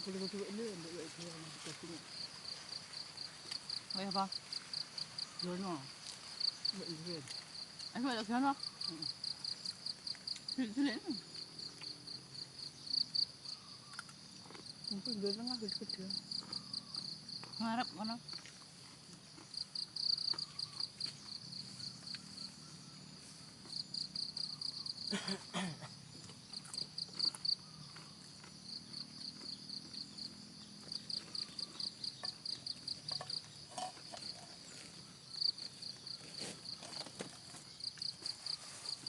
Kulo ini mbek wek dhewe daging. Kaya apa? Jono. Mbek dhewe. Aku ada sana. Cilik-cilik. Mungkin dhewe tengah gede-gede. Ngarep kono.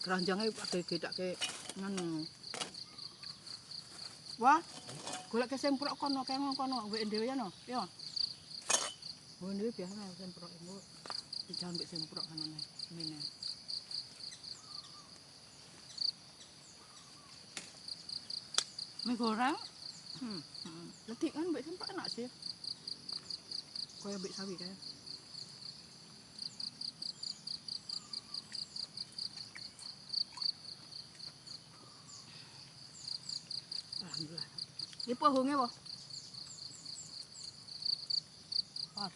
Keranjangnya pakai gedake ngono. Wah, golek ke semprok kono kae kono mbek dhewe ya no. Ya. Mbek dhewe biasa semprok engko dijambek semprok ngono mine. Mie goreng. Legi kan mbek semprok enak sih. Kaya mbek sawi kae. Alhamdulillah. Ini pohongnya, wah. Pas.